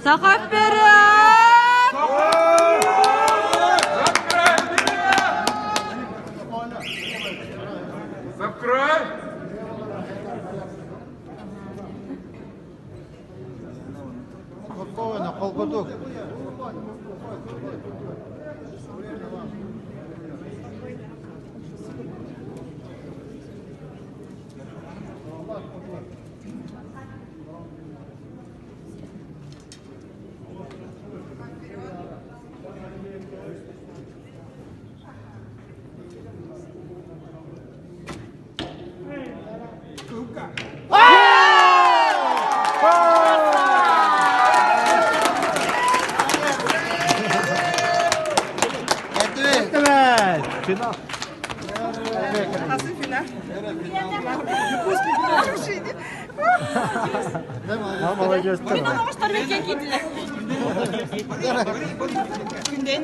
Саха вперед! Закрой! Спокойно, холкутук. Финал. Nasıl final? Молодец. Мин оҥостор бэркэ киирдилэр. Күндейін.